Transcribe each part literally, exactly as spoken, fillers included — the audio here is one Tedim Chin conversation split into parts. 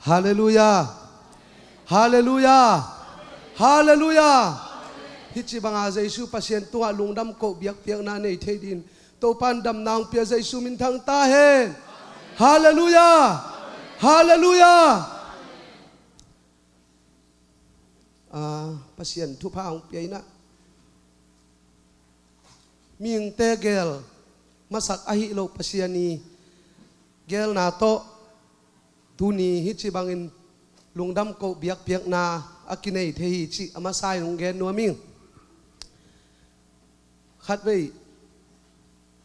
Halleluiah. Halleluiah. Halleluiah. Hih ci banga Jesu Pasian tungah lungdam koh biakpiakna nei thei dingin Topan damna hong pia Jesu minthang ta hen. Halleluiah. Halleluiah. Pasian thupha hong pia inah mihingte gel masak ahi loh Pasian i gelna tawh tuni hih ci bangin lungdam koh biakpiakna a kinei thei hi cih a masa in hong gen nuam ing. Khatvei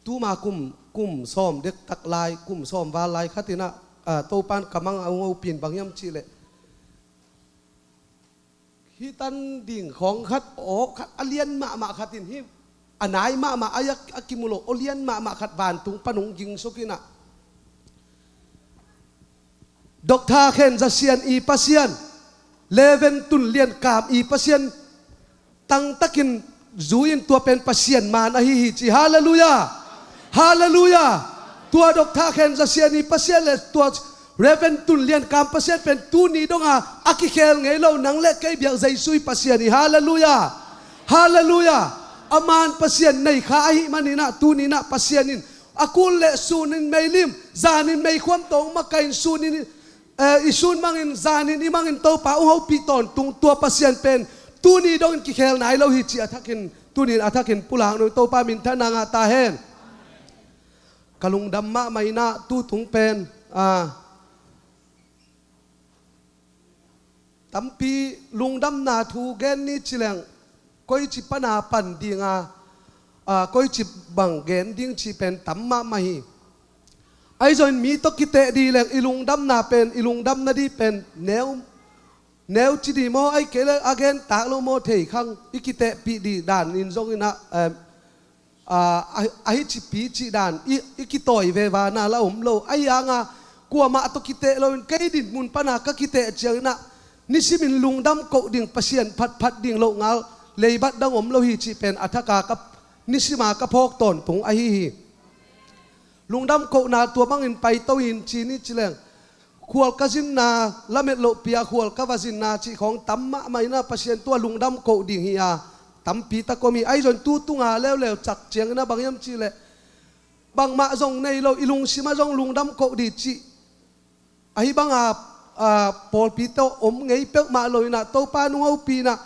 tuma kum, kum sawm dektak lai, kum sawm val lai khat inah Topan ka mang a hong hopih in bang hiam cihleh hih tan ding khawng khat, aw khat a lian mahmah khat in hih a nai mahmah a, a kimu lo aw lian mahmah khat vantung pan hong gingsuk inah Doctor Khen Za Sian i Pasian, Reverend Tun Lian Kam i Pasian tangtakin zui in tua pen Pasian maan ahi hi ci. Halleluiah. Halleluiah. Tua Doctor Khen Za Sian i Pasian le tua Reverend Tun Lian Kam Pasian pen tuni donga a kikhel ngei lo nang le kei biak Jesu i Pasian hi. Halleluiah. Halleluiah. A maan Pasian nei kha ahih maninah tuninah Pasian in a kul le sunin meilim, zanin meikhuam tawh hong makaih in sunin i sun mangin zanin i mangin Topa hong hopih tawntung tua Pasian pen tuni dongin kikhel nai lo hi ci a thakin tunin a thakin pulak nuam ing. Topa minthanna ngah ta hen. Ka lungdam mahmah inah tutung pen tampi lungdamna thu gen ni ci leng koici pana pan dinga koici bang gen ding cih pen tam mahmah hi. Ahi zongin mi tawh kiteh dih leng i lungdamna pen i lungdamna dih pen neu neu ci dih maw, ahi kei le a gen tak lo maw thei khang i kitehpih dih danin zonginah ahi cipi cih dan i kitawi vevana la om lo. Ahi hanga kuamah tawh kiteh loin kei dinmun pana ka kiteh cianginah nisimin lungdam koh ding Pasian phatphat ding loh ngal leibat dang om lo hi cih pen a thaka ka nisima ka phawk tawntung ahi hi. Lungdam kohna tua bangin paito in ci ni ci leng khual ka zinna lamet lohpi a khual ka va zinna cih khawng tam mahmah inah Pasian tua lungdam koh ding hi a tampi tak om hi. Ahi zongin tu tunga leuleu cak cianginah bang hiam cihleh bangmah zong nei lo i lungsimah zong lungdam koh dih cih ahi banga pawlpi tawh om ngei peuhmah lo inah Topa nung hopih inah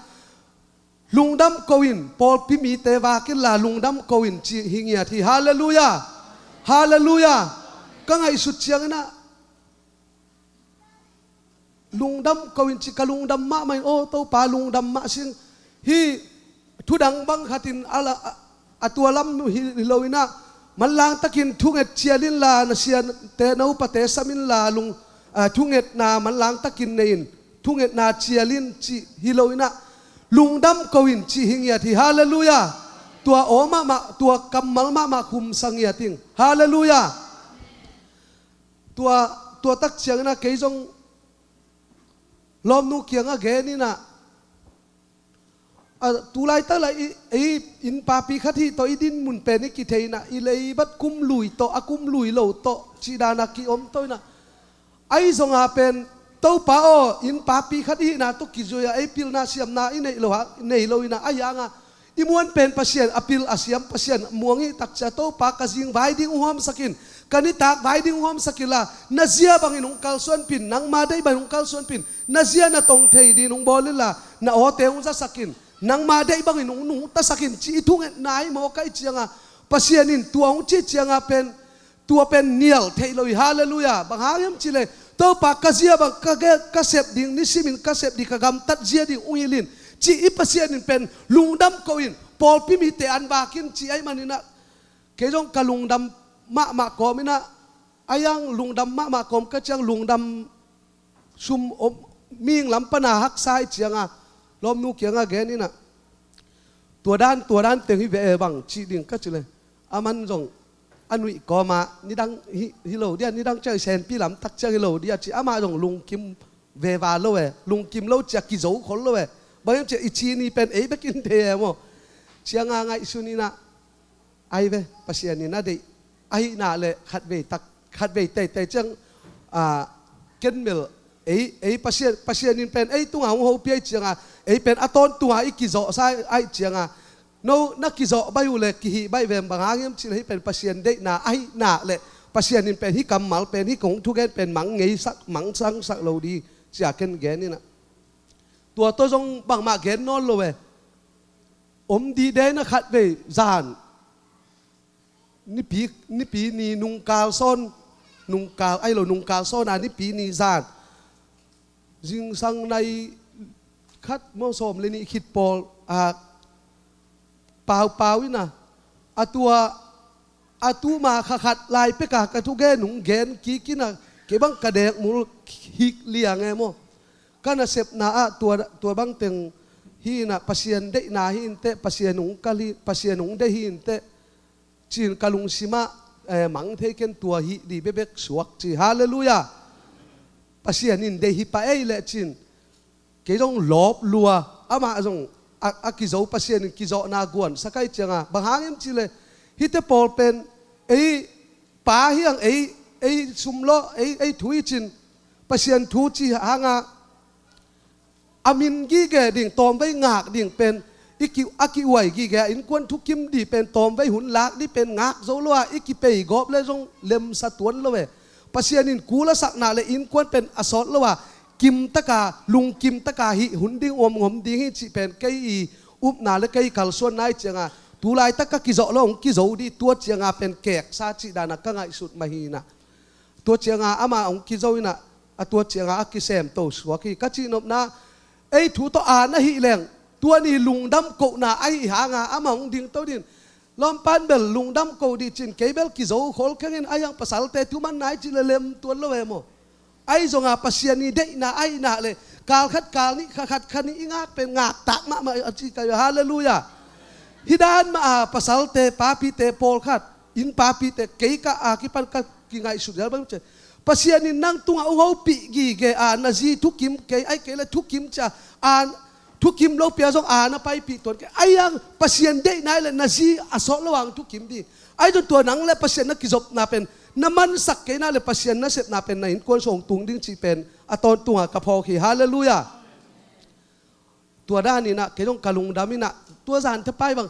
lungdam ko in pawlpi mite vak inla lungdam ko in cih hi ngiat hi. Halleluiah. Halleluiah. Ka ngaihsut cianginah lungdam ko in cih ka lungdam mahmah in aw Topa lungdam mah sing. Hih thudang bang khatin a tua lam hi lo inah manlang takin thunget cial inla na siate na upate sam inla lung thungetna manlang takin nei in thungetna cial in cih hi lo inah lungdam ko in cih hi ngiat hi. Halleluiah. Tua aw mahmah tua kammal mahmah khumsa ngiat ing. Halleluiah. Tua tua tak cianginah kei zong lawmnu kiangah gen inah tulaitak lai i innpapi khat hih tawh i dinmun pen i kithei inah i leibat kum lui tawh a kum lui lo tawh cih dana kiom tawh inah ahi zonga pen Topa aw innpapi khat i hihna tawh kizui a ei pilna siamna i neih lo a nei lo inah ahi hanga i muan pen Pasian a pil a siam Pasian muang i takcia Topa ka zing vai ding uh huamsak in ka nitak vai ding uh huamsak inla na zia bangin hong kalsuanpin nangma deih bangin hong kalsuanpin na zia na tong thei dingin hong bawl inla na awte hong zasak in nangma deih bangin hong nungtasak in cih i thungetna hi maw ka i cianga Pasian in tua hong cih cianga pen tua pen nial theih lo hi. Halleluiah. Bang hang hiam cihleh Topa ka zia bang ka sep ding nisimin ka sep ding ka gamtat zia ding hong hilh in cih i Pasian in pen lungdam ko in pawlpi mite an vak in cih ahi maninah kei zong ka lungdam mahmah kawm inah ahi hang lungdam mahmah kawm ka ciang lungdam sum om mihing lam pana haksa i cianga lawmnu kiangah gen inah tua dan tua dan teng hi ve e bang cih ding ka cihleh aman zong a nuih kawma nidang hi lo dia nidang ciang i senpi lamtak ciang hi lo dia ci amah zong lungkim veva lo e lungkim lo cia kizo khol lo e bang hiam cia i ci ni pen ei bekin thei e maw cianga ngaihsun inah ahi ve Pasian in a deih ahihna le khatvei tak khatvei teitei ciang kenmel Ei, ei Pasian, Pasian in pen ei tungah hong hopih ahih ciangah, ei pen a tawntunga i kizawhsa ahih ciangah, no na kizawh baih uh leh kihih baih veng, bang hang hiam cih leh hih pen Pasian deihna ahih nak leh, Pasian in pen hih kammal pen, hih kong thugen pen mang ngeisak, mang sangsak lo ding ci-a ken gen in ah. Tua tawh zong bangmah gen nawn lo e. Om dih den a, khatvei zan nipi, nipi ni nungkal sawn, nungkal, ahi lo, nungkal sawn a nipi ni zan, zingsang nai khat maw, sawm le nih khit pawl a, paupau in ah, a tua, a tuma kha khat lai peka ka thugen hong gen kik in ah, kei bang ka dekmul hik liang e maw. Ka nasepna ah tua, tua bangteng hi in ah, Pasian deihna hi inteh, Pasian hong kal hi, Pasian hong deih hi inteh, ci-in ka lungsimah, eh, mang thei ken, tua hih ding bekbek suak ci. Halleluiah. Pasian in deih hi pah ei leh ci-in kei zong lawp lua, amah zong a, a kizo, Pasian in kizawhna guansak ahih ciangah, bang hang hiam cih leh hihte pawl pen ei pa hi hang, ei, ei sumlawh, ei, ei thu hi ci-in, Pasian thu ci hangah a min gige ding, tawmvei ngak ding pen i ki, a ki-uai gige a, innkuan thukim ding pen, tawmvei hun lak ding pen ngak zo lo a, i kipei gawp leh zong lemsa tuan lo e. Pasian in kul a sakna leh innkuan pen a sawt lo a, kimtaka, lungkimtaka hih hun ding, om ngom ding hi cih pen kei i upna leh kei kalsuanna ahih ciangah, tu laitak ka kizawh lo, hong kizo ding, tua ciangah pen keksa cih danah ka ngaihsut mah hi in ah. Tua ciangah amah hong kizo in ah, a tua ciangah a kisemto suak hi. Ka cihnopna, ei thu tawh an ahih leng, tua ni lungdam kohna ahih hangah amah hong dingto ding. Lawmpan bel lungdam koh ding ci-in, kei bel kizo khol kheng in, ahi hang pasalte thuman nai cih leh lem tuan lo e maw. Ahi zongah Pasian i deihna ahih nak leh, kal khat kal nih, kha khat kha nih i ngak pen ngaktak mahmah a ci ka hi. Halleluiah. Hih dan mah a pasalte, papite pawlkhat, inn papite, kei ka a kipan ka kingaihsut zel bang ci, Pasian in nang tungah hong hopih gige a, na zi thukim kei, ahih kei leh thukim ci-a, a thukim lopi a zong a na paipih tuan kei. Ahi hang Pasian deihna ahih leh na zi a sawt lo hang thukim ding. Ahi zong tua nang leh Pasian na kizopna pen na mansak kei nak leh, Pasian nasepna pen na innkuan sung hong tung ding cih pen a tawntunga ka phawk hi. Halleluiah. Tua dan in ah kei zong ka lungdam in ah, tua zan thapai bang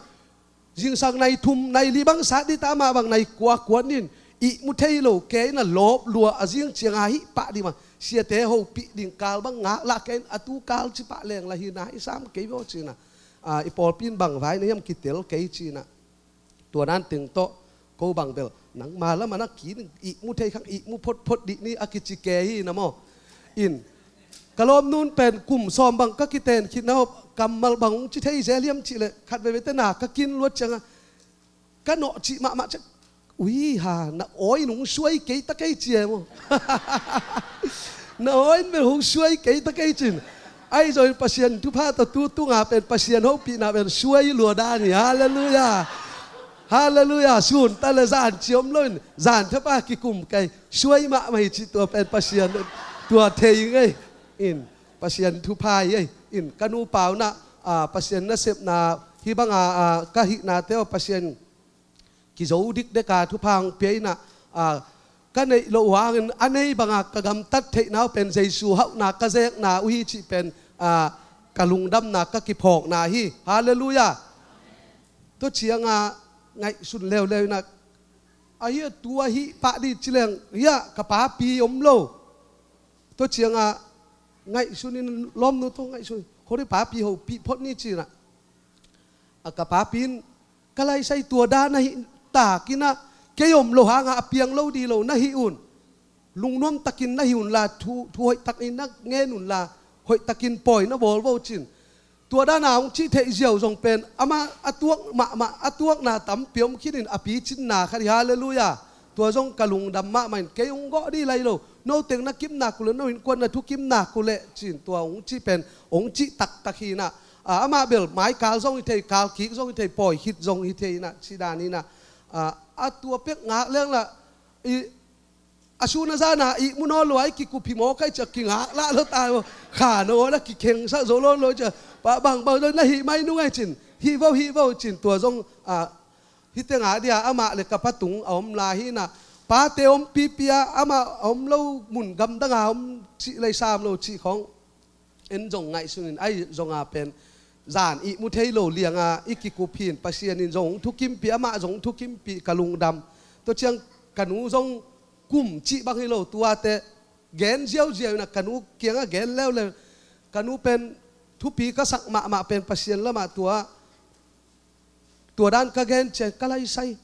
zingsang nai thum nai li bang sat ding ta, amah bang nai kua kuan in, ihmu thei lo, kei in ah lawp lua, a zing ciangah hih pah ding mah, siate hopih ding kal bang ngaklah kei in, a tu kal ci pah leng lah hi na, i sam kei vaw ci-in ah, ah, i pawlpi in bang vai na hiam kitel kei ci-in ah. Tua dan teng tawh ko bang bel nangma lamah na ki ning, ihmu thei khang, ihmu photphot dih ni a kici kei hi na maw. In, ka lawmnu'n pen kum sawm bang ka kiten khit na hop, kammal bang hong ci thei zel hiam cih leh, khat veivei teh na ka kin luat ciangah ka nawh cih mahmah ciang, ui ha, na awi in hong suai kei ta kei ci e maw. Na awi in bel hong suai kei ta kei ci-in. Ahi zongin Pasian thupha tawh tu tunga pen Pasian hopihna pen suai lua dan hi. Halleluiah. Halleluiah. Sun ta leh zan ci om loin, zan thapa kikum kei, suai mahmah hi cih tua pen Pasian tua thei ngei. In, Pasian thupha hi ei. In, ka nupa un ah, ah, Pasian nasepna hih banga, ah, ka hihnate aw, Pasian kizo dikdeka thupha hong pia in ah, ah, ka neih loh uh hangin a nei banga ka gamtat theihna uh pen Jesu hauhna ka zekna uh hi cih pen, ah, ka lungdamna, ka kiphawkna hi. Halleluiah. Tua ciangah ngaihsun leuleu in ah, a hia tua hih pah dih ci leng, hia ka papi om lo. Tua ciangah ngaihsun in, lawmnu tawh ngaihsun, hori papi hopih phot ni ci-in ah, a ka papi in, ka laisai tua dan ahih takin ah, kei om loh hangah a piang lo ding lo na hih un. Lungnuam takin na hih unla, thu, thu hoih takin na ngen unla, hoih takin pawi na bawl vo cin. Tua dana hong cih theih ziau zong pen, amah a tuak mahmah, a tuakna tampi om khinin a picinna khat hi, halleluiah. Tua zong ka lungdam mahmah in, kei hong gawh dih lai lo. No teng na kim nak uh leh, no innkuan na thukim nak uh leh, cin tua hong cih pen, hong cih taktak hi in ah. A, amah bel, maikal zong hi thei, kal kik zong hi thei, pawi khit zong hi thei in ah, ci dan in ah. A, a tua pek ngak leng lah, i, a sun a zana ihmu nawn lo a, i kikup hi maw kai cia kingak lah lo ta maw. Kha nawn a kikengsak zo lo lo cia. Pa bangbang zo na hih mai nung ai cin. Hih vo, hih vo cin tua zong, a, hih tengah dia amah le ka patung a om lai hi in ah. Pate om pipi a, amah a om lo mun gamdang a om cih leisa om lo cih khawng en zong ngaihsun in, ahi zong a pen zan ihmu thei lo liang a i kikup hi in, Pasian in zong thukimpih, amah zong thukimpih, ka lungdam. Tua ciang ka nu zong kum cih bang hi lo, tuate gen ziauziau in a, ka nu kiangah gen leuleu. Ka nu pen thupi ka sak mahmah pen Pasian lamah tua, tua dan ka gen ciang ka laisai.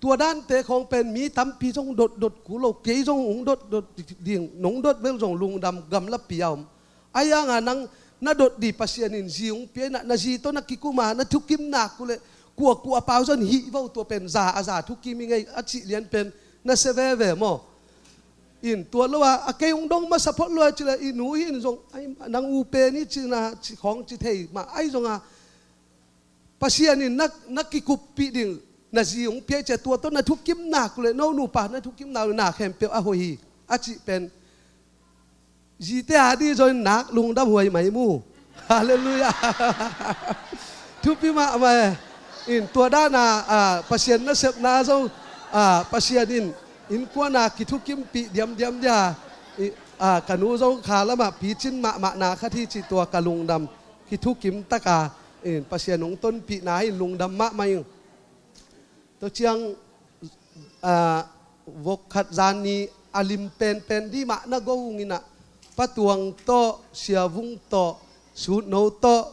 Tua dante khawng pen mi tampi zong dotdot kul lo, kei zong hong dotdot ding, nong dot bel zong lungdam gamlapi a om. Ahi hangah nang na dot ding Pasian in zi hong pia in a, na zi tawh na kikum a, na thukimna uh leh kuakua a pau zong hih vo, tua pen za a za thukim hi ing ei a cih lian pen na sia veve maw? In tua lo a, a kei hong dong masa phot lo a cih leh i nu hi in zong, ai, nang u pen hi cih na, cih khawng ci thei mah, ahi zong a Pasian in na, na kikuppih ding na zi hong pia ciang tua tawh na thukimna uh leh no nupa na thukimna uh leh na khempeuh a hoih hi a cih pen zite a ding zong in nak lungdam huai mai mu. Halleluiah. Thupi mahmah e. In tua dan a, a, Pasian nasepna zong, a, Pasian in innkuan a kithukimpih diamdiam dia, i, a, ka nu zong kha lamah picin mahmah na khat hi cih tua ka lungdam. Kithukim tak a, in, Pasian hong tonpihna hi in lungdam mahmah ing. Tua ciang, a, vok khat zan ni a lim penpen ding mah na go ung in a, Pa Tuang tawh, Sia Vung tawh, Sutno tawh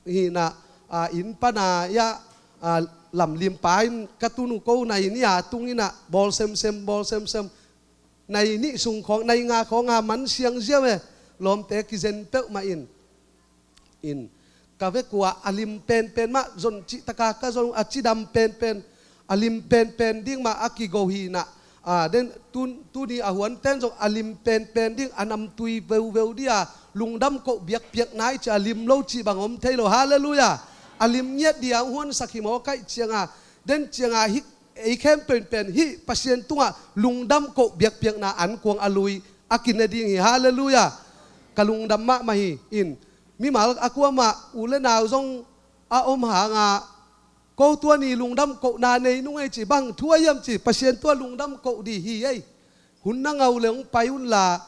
hi in a, a, inn pan a, ia, a, lamlimpa in ka tun uh ko, nai nih a tung in a, bawl semsem, bawl semsem. Nai nih sung khawng, nai nga khawng a man siang ziau e, lawmte kizen peuhmah in. In, ka vek uh a, a lim penpen mah, zon cih tak a ka zon uh a, cidam penpen, a lim penpen ding mah a kigo hi in a, a, den tun, tuni a huanten zong a lim penpen ding, a namtui veuveu ding a, lungdam koh biakpiakna i cih a, lim lo cih bang om thei lo. Halleluiah. A lim ngiat ding a huansak hi maw ka cih ciang a, den ciang a hih ei khempeuh in pen hih Pasian tungah lungdam koh biakpiakna ankuang a lui a kine ding hi. Halleluiah. Ka lungdam mahmah hi. In, mimal a kuamah u le nau zong a om hang a, ko tua ni lungdam kohna nei nung ei ci, bang thu a hiam ci, Pasian tua lungdam koh ding hi ei. Hun na ngah uh leh hong pai un la,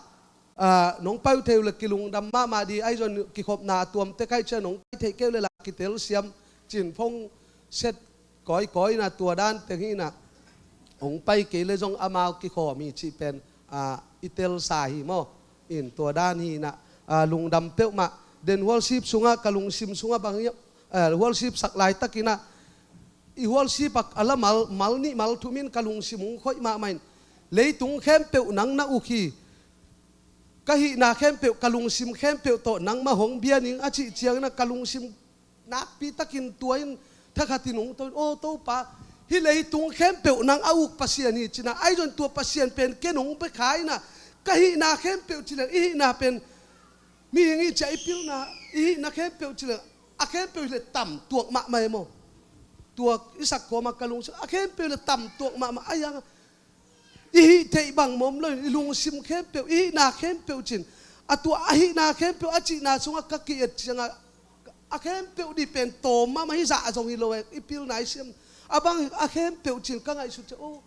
a, nong pai uh thei uh leh kilungdam mahmah ding, ahi zong kikhopna a tuamte ka hih ciang nong pai theih kei uh leh la kitelsiam cin phone set kawikawi in a, tua dan teng hi in a, hong pai kei leh zong amau kikhawm hi cih pen, a, i telsa hi maw? In tua dan hi in a, a, lungdam peuhmah. Den worship sungah, ka lungsim sungah bang hi, a, worship sak laitak in a, i worship a, a la mal, mal nih mal thum in ka lungsim hong khoih mahmah in, leitung khempeuh nang na uk hi. Ka hihna khempeuh, ka lungsim khempeuh tawh nangmah hong bia ning a cih ciangin a, ka lungsim nakpi takin tua in thakhatin hong to in, aw Topa, hih leitung khempeuh nang a uk Pasian hi ci in a, ahi zong tua Pasian pen ken hong bia kha in a, ka hihna khempeuh ci leng, i hihna pen mihing hi ci a i pilna, i hihna khempeuh ci leng, a khempeuh hi leh tam tuak mahmah e maw? Tua i sak kawm a ka lungsim, a khempeuh hi leh tam tuak mahmah, ahi hang a i hih theih bang mawk lo in, i lungsim khempeuh, i hihna khempeuh cin. A tua a hihna khempeuh a cihna sungah ka ki-et ciangah, a khempeuh ding pen tawm mahmah hi, zah zong hi lo e, i pilna i siam. A bang a khempeuh cin ka ngaihsut ciang, aw,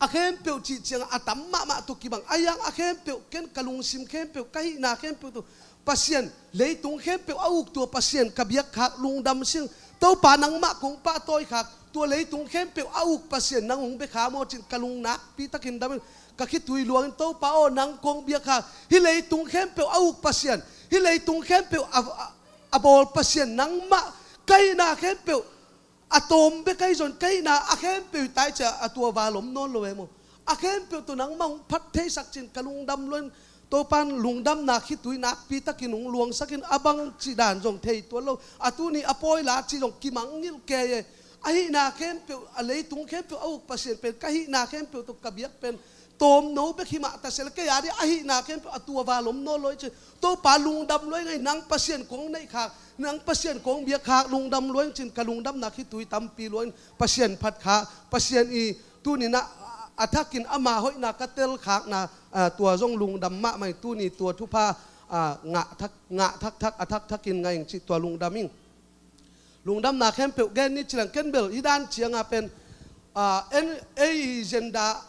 a khempeuh cih ciangah a tam mahmah tawh kibang. Ahi hang a khempeuh, ken ka lungsim khempeuh, ka hihna khempeuh tawh Pasian, leitung khempeuh a uk tua Pasian ka biakkhak, lungdam sing. Topa, nangmah kong pahtawi khak, tua leitung khempeuh a uk Pasian nang hong bia kha maw cin ka lung nakpi takin dam in, ka khitui luang in, Topa aw, nang kong bia kha, hih leitung khempeuh a uk Pasian, hih leitung khempeuh a, a, a bawl Pasian nangmah, ka hihna khempeuh a tawm bek ahi zong, ka hihna a khempeuh hi ta i ci a, a tua val om nawn lo e maw? A khempeuh tawh nangmah hong phat theisak cin ka lungdam lua in, Topa'n lungdamna khitui nakpi takin hong luangsak in, a bang cih dan zong thei tuan lo. A tuni a pawi la cih zong kimangngilh kei e. A hihna khempeuh, a leitung khempeuh a uk Pasian pen ka hihna khempeuh tawh ka biak pen tawmno bek hi mah ta se leh, kei a ding a hihna khempeuh a tua val om nawn lo i ci. Topa, lungdam lua ing ei, nang Pasian kong neih khak, nang Pasian kong biak khak, lungdam lua ing cin ka lungdamna khitui tampi lua in Pasian phat khak, Pasian i tuni in a, a thakin ama hoihna ka tel khakna, a, tua zong lungdam mahmah hi. Tuni tua thupha, a, ngah thak, ngah thakthak, a thakthak in ngah ing cih tua lungdam ing. Lungdamna khempeuh gen ni ci leng, ken bel hih dan ciangah pen Ah, en, ei zenda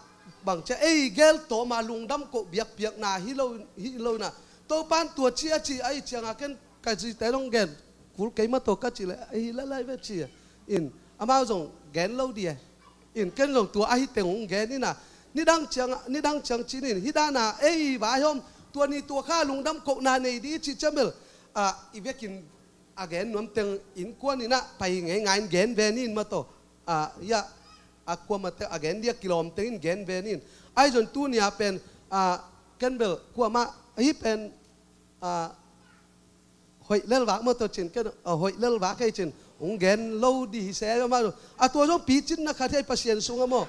bang cia ei gel tawma lungdam koh biakpiakna hi lo, hi lo na. Topan tua ci a ci a i cianga ken ka zite long gen kul kei ma tawh ka ci le, ei lalai ve ci a. In, amau zong gen lo di e. In, ken zong tua ahi teng hong gen ina. Nidang ciang, nidang ciang ci nin, hi dana ei vai hom, tua ni tua kha lungdam kohna nei di ci ciamel. Ah, i vekin a gen nuam teng innkuan ina pai ngei ngai in gen ve nin ma tawh. Ah, ya, a kuamah teng a gen dia kilawm teng in gen ve nin. Ai zon tunia pen, ah, ken bel kuamah hi pen, ah, hoih lelvak ma tawh cin ken, ah, hoih lelvak hei cin hong gen lo di hi se ma. A tua zong picin na khat hei Pasian sunga maw.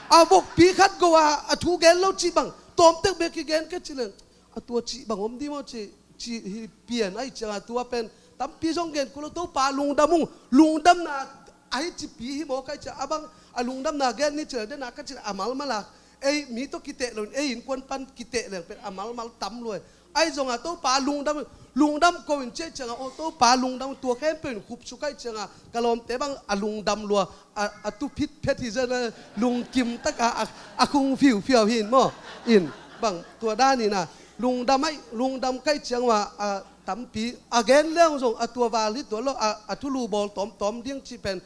A vokpi khat go a, a thu gen lo ci bang tawmtek bek ki gen ke ci leng. A tua cih bang om di maw ci, cih hi pian a i cianga tua pen tampi zong gen kul lo Topa lungdam ung, lungdamna ahi cipi hi maw kai cia a bang a lungdamna gen ni cia dena ka cin a malmal a ei mi tawh kiteh lo in ei innkuan pan kiteh leng pen a malmal tam luai. Ai zonga Topa lungdam, lungdam ko in ciah cianga aw Topa lungdam tua khempeuh in khupsuk ai cianga ka lawmte bang a lungdam lua. A, a tu phitphet hi zan a lungkim taka a, a khung fiufiau hin maw. In bang tua danin a lungdam ai, lungdam kai ciang ua a tampi a gen leng zong a tua val hi tua lo a, a thulu bawl tawmtawm ding ci pen.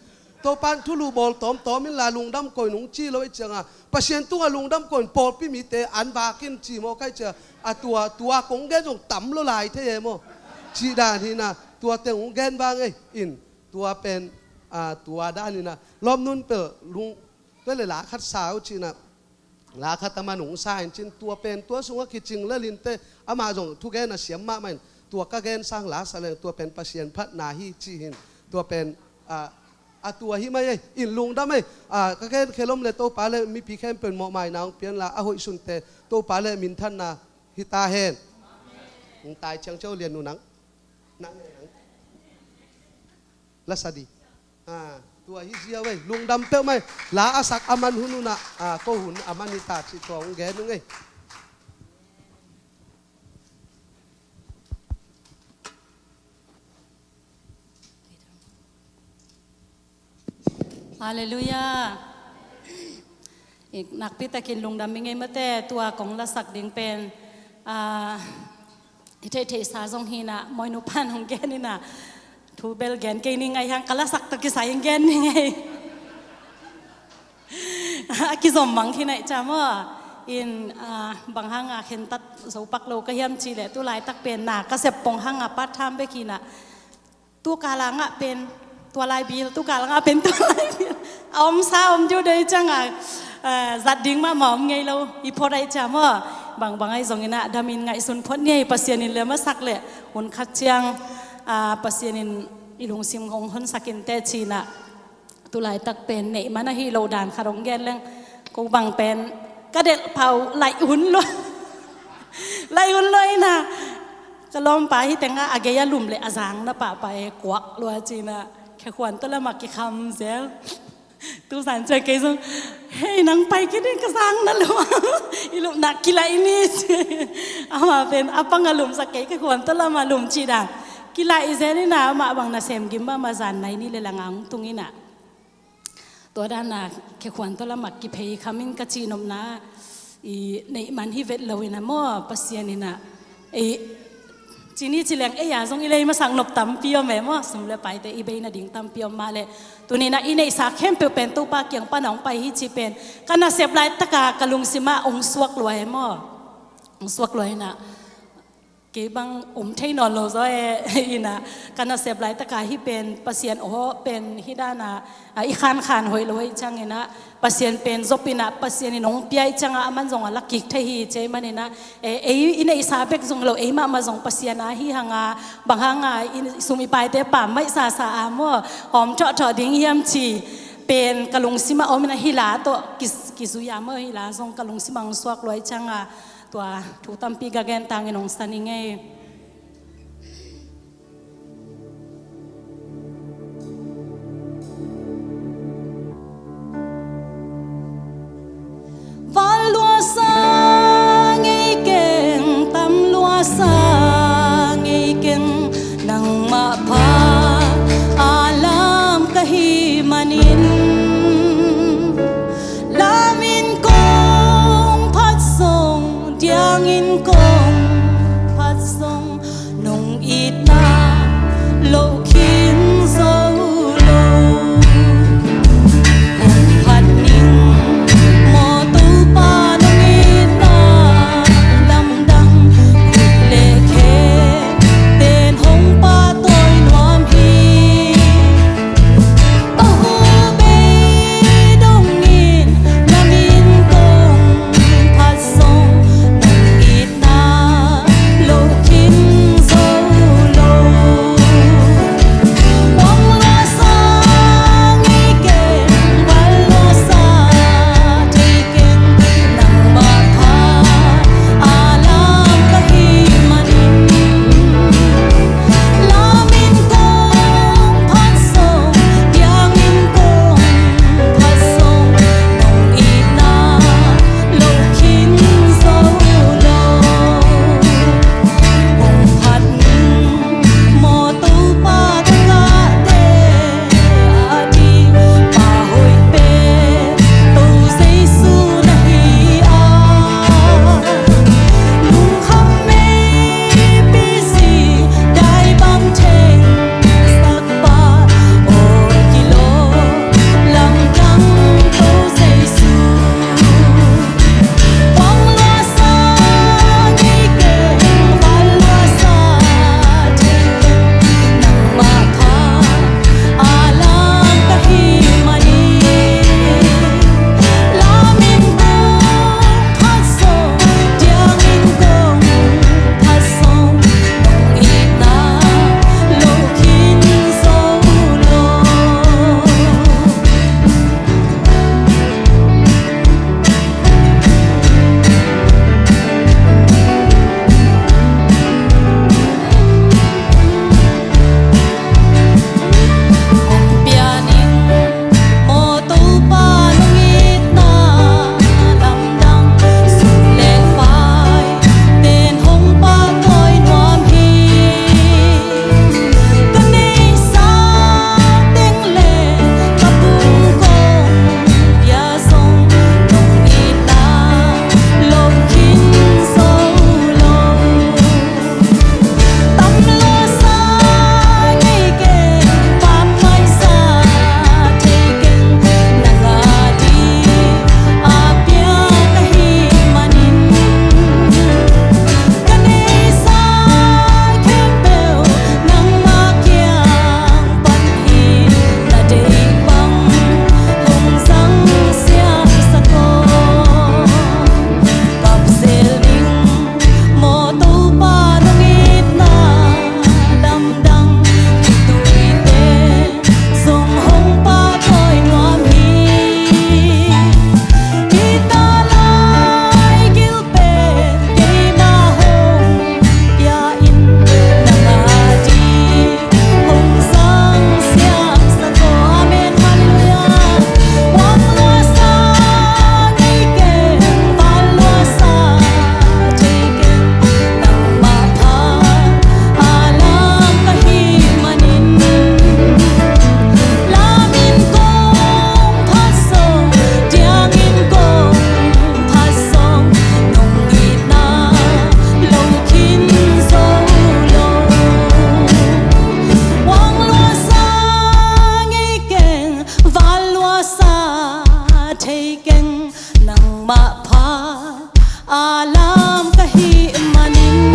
Topan thulu bawl tawmtawm in la lungdam koin hong ci lo ai cianga Pasian tunga lungdam koin pawlpi mite an vakin ci maw kai cia a tua, tua kong gen zong tam lo lai thei e maw. Ci dan hina tua teng hong gen vang ei in. Tua pen, ah, tua danin a lawmnun pel lung, pel le la khat sau cina, la khat a man hong sa in cin tua pen tua sungah kicing lalinte amah zong thugen a siam mahmah in tua ka gen sang la sa leng tua pen Pasian phatna hi ci hin tua pen, ah, a tua hi mai ei in lungdam ei, ah, ka gen khelom le Topa le mipi khempeuh in mawhmaina hong pianla a hoih sunte Topa le minthanna hi ta hen. Hong tai ciang cio lian nu nang. Nang, nang. La sa di. Ah, tua hi zia vei lungdam peuh mai. La a sak a man hun unah, ah, ko hun a man hi ta cih tua hong gen ung ei. Halleluiah. Nakpi takin lungdam i ngei mate tua kong lasak ding pen, ah, i theihtheihsa zong hinah mawi nupan hong gen inah thu bel gen kei ning ai hang ka lasak tawh kisai in gen ning ei. A kizom mang khin ai ca maw. In, ah, bang hanga khentat zopak lo ka hiam cih leh tu laitak pen na ka sep pong hanga part time bek hinah. Tu kala ngah pen tua lai bil, tu kala ngah pen tua lai bil. A om sa om diu dei cianga, eh, zat ding mahmah om ngei lo i phot ai cia maw. Bangbang ai zongin a damin ngaihsun phot ni ei Pasian in lem a sak leh hun khat ciang, ah, Pasian in i lungsim hong honsak in teh cinah. Tu laitak pen neih man ahi lo dan khat hong gen leng ko bang pen ka delh pau laih hun lo. Laih hun lo ina ka lawmpa hi tenga a gei a lum le a zang na pahpah e kuak lua cina khekhuan tawh lama kikham zel. Tu zan cia kei zong hei nang pai kei ding ka zang na lua. I lupna kilaih ni ci. Ama pen a pang a lumsak kei khekhuan tawh lama lum ci dan kilaih zel ina amah bang na sem gim mama zan nai ni le langa hong tung ina. Tua dana khekhuan tawh lamak kiphei khamin ka cihnopna i neih man hi vet lo ina maw Pasian ina. Ei cini cileng ei a zong i lei masak nop tampi om e maw sum le paite i bei nading tampi om mah le. Tunina i neihsa khempeuh pen Topa kiang pana hong pai hi ci pen ka nasep laitaka ka lungsima hong suak lua e maw. Hong suak lua ina. Kei bang om thei nawn lo zaw e ina ka nasep laitaka hi pen Pasian aw pen hi dana, a, i khankhan hoih lo hoih ciangina Pasian pen zop ina Pasian in hong pia i cianga a man zong a la kik thei hi cei manina, e, ei i neihsa bek zong lo ei mahmah zong Pasian a hi hanga bang hanga i sum i paite pam maih sasa a maw hawm thawhthaw ding hiam ci pen ka lungsima om ina hi la tawh ki, kizui a maw hi la zong ka lungsima hong suak lua i cianga Tua thu tampi ka gen tangin hong san i ngei. Val luasa ngei keng, tam luasa ngei keng, nangmah pha a lam ka hi manin. Pahpha a lam ka hih manin,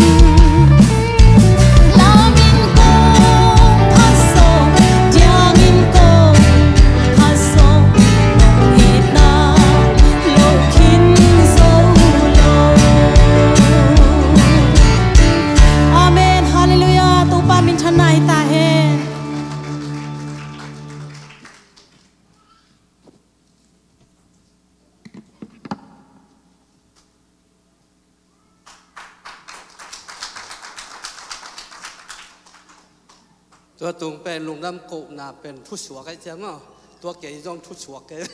lamin kong phatsawh, diangin kong phatsawh, nong itna lo khin zo lo. Amen. Halleluiah. Topa minthanna hi ta hen. Tua tung pen lungdam kohna pen thusuak ahi ciang maw? Tua kei zong thusuak kei.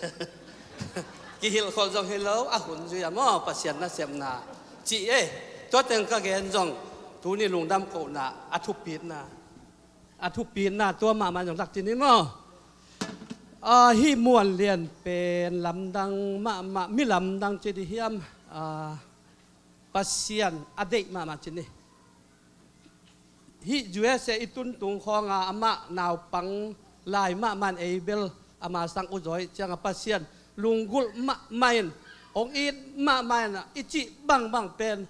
Kihilh khol zong hi lo, a hun zui a maw, Pasian nasepna cih e. Tua teng ka gen zong, tuni lungdam kohna a thupitna, a thupitna tua mahmah zong lak cin hi maw? A, hih Muan Lian pen lamdang mahmah, mi lamdang ci di hiam? A, Pasian a deih mahmah cin hi. Hih U S A i tuntung khawnga amah naupang lai mahmah in ei bel ama sang uh zawi cianga Pasian lunggulh mahmah in, hong it mahmah in, i cih bangbang pen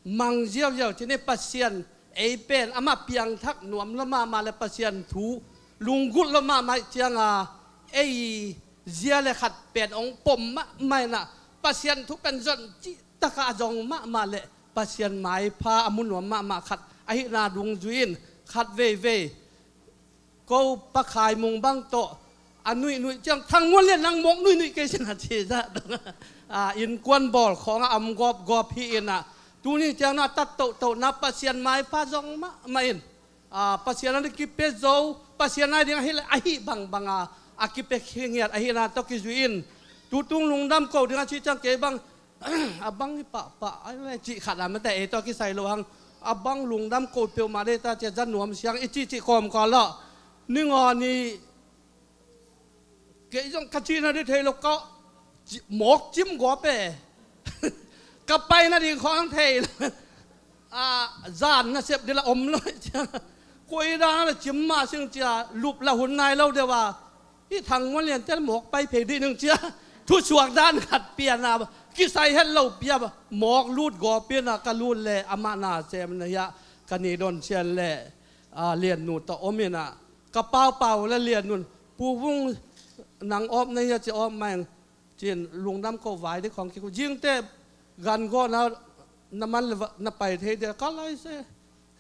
mang ziauziau cin hi. Pasian ei pen amah piangthak nuam lo mahmah le Pasian thu lunggulh lo mahmah ih cianga ei zia le khat pen hong pom mahmah in ah, Pasian thu pen zon cih taka a zong mahmah le Pasian maipha a mu nuam mahmah khat ahihna dungzui in khat veivei ko Pa Khai Mung bang tawh a nuihnuih ciang Thang Muan Lian nang mawk nuihnuih kei sin a ci zah dong a, innkuan bawl khawng a om gawpgawp hi in ah, tuni ciang na tat tohtohna Pasian maipha zong mahmah in, a, Pasian a ding kipia zo, Pasian a ding ahi le ahi bangbang a, a kipia khingiat ahihna tawh kizui in, tutung lungdam ko ding a ci ciang kei bang a bang hi pahpah a le cih khat a mate ei tawh kisai lo hang, a bang lungdam ko peuhmah dei ta cia za nuam siang i cih cih kawmkaw lawh. Ningaw ni kei zong ka cihna ding thei lo ka ci-, mawk cim gawp e. Ka paina ding khawng thei lo. A, zan nasep ding la om lo cia. Koi dan a la cim mah sing cia lup la hun nai lo deuh a. Hih Thang Muan Lian ten mawk pai phei dih ning cia thusuak dan khat pian a, kisai het lo pia mawk lut gawp in a ka lut le amah na sem na hiah ka ni don sian le, a, Lian nu tawh om in a ka paupau le Lian nun Pu Vung nang awp na hiah ci awp mah eng cin lungdam ko vai dih khawng kik uh. Zingte gan gawh na, na man le va-, na pai thei dih ka lai se.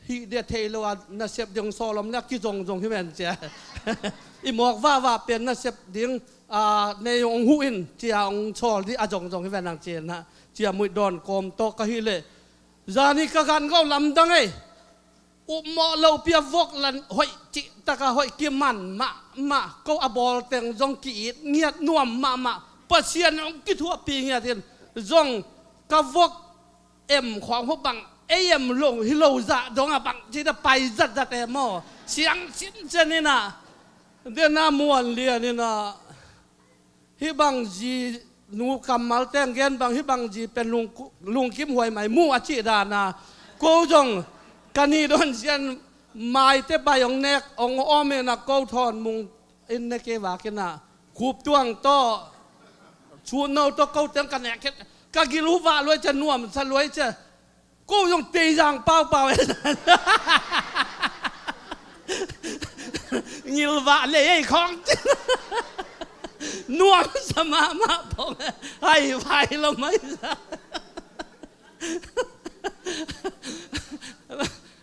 Hih dih thei lo a nasep ding sawl om le a kizongzong hi ven cia. I mawk vahvah pen nasep ding, a, nei hong huh in cia hong sawl dih a zongzong hi ven ang cin ah. Cia muih dawn kawm tawh ka hih leh. Zani ka gan gawh lamdang ei. Upmawh lo pia vok lan hoih cih taka hoih kiman mahmah ko a bawl teng zong ki-it ngiat nuam mahmah. Pasian hong kithuahpih ngiat in zong ka vok em khawng hua bang ei em lo hi lo zah dong a bang ci da pai zatzat em aw. Siang sinsen in a dena Muan Lian in a hih bang zi nu kammal teng gen bang hih bang zi pen lung, lungkim huai mai mu a cih dan a ko zong ka ni don sian maite bai hong nek hong om in a ko thawn mung in ne kei vak in a khup tuang tawh sutno tawh ko teng ka nek khit ka gil uh vah luai cia nuamsa luai cia. Ko zong teizang paupau e. Ngilvah lei ei khawng. Nuamsa mahmah pong. Hai vai lo mai sa.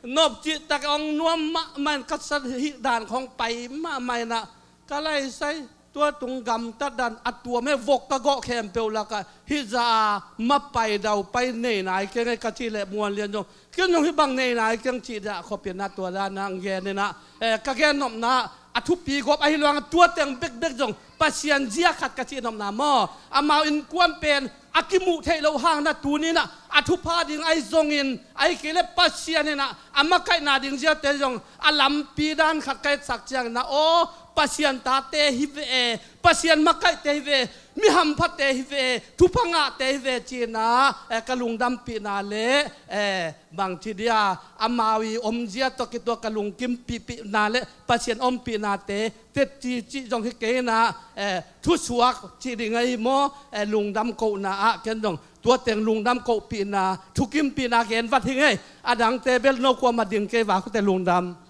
Nop cih tak ong nuam mahmah in ka sat hih dan khawng pai mahmah in ah ka lai sai. Tua tung gamtat dan a tuam he vok ka gawh khempeuh lakah hih za a mapai dau pai nei nai keng ei ka cih leh Muan Lian zong ken zong hih bang nei nai keng cih dah khuapinah tua dan a ang gen inah, eh, ka gen nopna a thupi gawp ahi luang a tua teng bekbek zong Pasian zia khat ka cih nopna maw? Amau innkuan pen a kimuh theih loh hang na tuninah a thupha ding ahi zongin ahi kei le Pasian inah a makaihna ding ziate zong a lampi dan khat ka etsak cianginah aw Pasian tate hi ve e, Pasian makaihte hi ve, mi hamphate hi ve, thupha ngahte hi ve cinah, eh, ka lungdampihna le, eh, bangci dia, amau i omzia tawh kituak ka lungkimpihpihna le Pasian ompihnate tetci cih zong hi kei inah, eh, thusuak cih ding ahi maw, eh, lungdam kohna ah ken zong tua teng lungdam kohpihna, thukimpihna genvat hi ngei. A dangte bel no kuamah ding kei va, khute lungdam.